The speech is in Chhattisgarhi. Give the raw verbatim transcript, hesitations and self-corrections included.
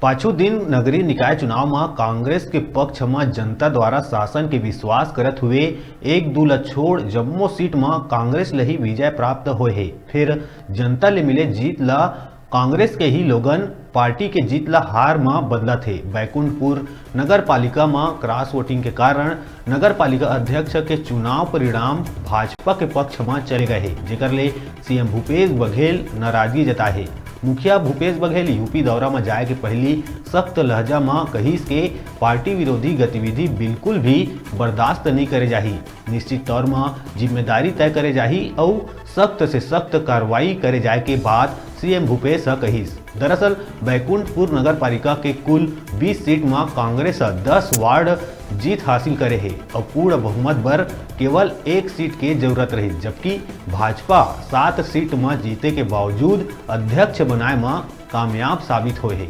पाछू दिन नगरीय निकाय चुनाव म कांग्रेस के पक्ष म जनता द्वारा शासन के विश्वास करत हुए एक दू ल छोड़ जम्मो सीट म कांग्रेस ल ही विजय प्राप्त होए हे। फिर जनता ले मिले जीत ल कांग्रेस के ही लोगन पार्टी के जीत ल हार म बदलत हे। बैकुंठपुर नगर पालिका म क्रॉस वोटिंग के कारण नगर पालिका अध्यक्ष के चुनाव परिणाम भाजपा के पक्ष म चले गए हे, जेकर ले सीएम भूपेश बघेल नाराजगी जताए हे। मुखिया भूपेश बघेल यूपी दौरा म जाए के पहिली सख्त लहजा म कहिस के पार्टी विरोधी गतिविधि बिल्कुल भी बर्दाश्त नइ करे जाही। निश्चित तौर म जिम्मेदारी तय करे जाही अउ सख्त से सख्त कार्रवाई करे जाए के बात सीएम भूपेश ह कहिस। दरअसल बैकुंठपुर नगर पालिका के कुल बीस सीट म कांग्रेस ह दस वार्ड जीत हासिल करे हे अउ पूर्ण बहुमत बर केवल एक सीट के जरूरत रही, जबकि भाजपा सात सीट म जीते के बावजूद अध्यक्ष बनाए म कामयाब साबित होए हे।